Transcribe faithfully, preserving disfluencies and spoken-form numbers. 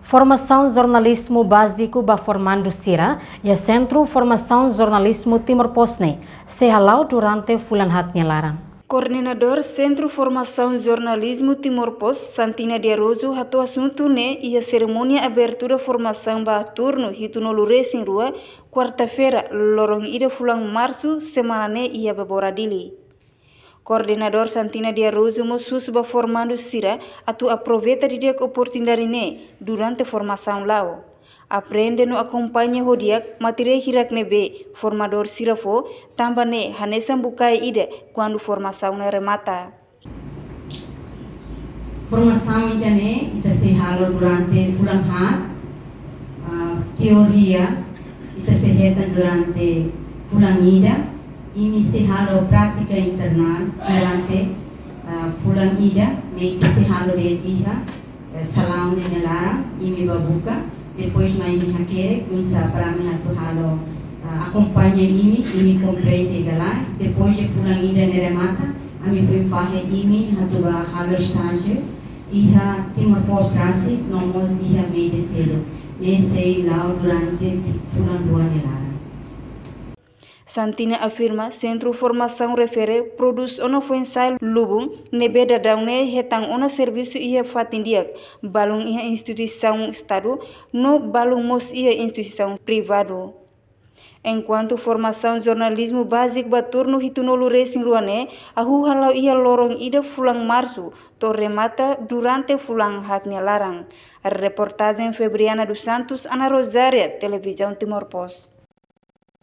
Formasaun jornalizmu báziku ba formandu sira iha Sentru Formasaun Jornalizmu Timor Post ne'e sei hala'o durante fulan haat nia laran. Koordenadór Sentru Formasaun Jornalizmu Timor Post, Santina de Araújo, hato'o asuntu ne'e iha serimónia abertura formasaun ba turnu hitunulu resin rua, kuarta-feira, loron ida fulan Marsu, semana ne'e iha Bebora Dili. Koordenadór Santina de Araújo mós husu ba formandu sira atu aproveita didi'ak oportunidade ne'e durante formasaun la'o. Aprende no akompaña ho di'ak materiál hirak ne'ebé formadór sira fó, tanba ne'e hanesan bukae ida kuandu formasaun ne'e remata. Formasaun ida-ne'e ita sei halo durante fulan haat, ah, teoria ita sei hetan durante fulan ida, imi sei halo prátika internál durante, ah, fulan ida, ne'e ita sei halo de'it iha, eh, salaun ne'e nia laran, imi bá buka, depois mai imi hakerek, oinsá para ami atu halo, ah, akompaña imi, imi komprende ka lae, depois de fulan ida ne'e remata, ami foin fahe imi atu bá halo estájiu iha Timor Post rasik, no mós iha média seluk. Ne'e sei la'o durante ti-, fulan rua nia laran. Santina afirma, Sentru Formasaun refere prodús ona foin-sa'e lubun, ne'ebé daudaun ne'e hetan ona servisu iha fatin di'ak, balun iha instituisaun Estadu, no balun mós iha instituisaun privadu. Enkuantu formasaun jornalizmu báziku ba turnu hitunulu resin rua ne'e, hahú hala'o iha loron ida fulan Marsu, to'o remata durante fulan haat nia laran. Reportajen Febriana dos Santos, Ana Rosária, Televizaun Timor Post.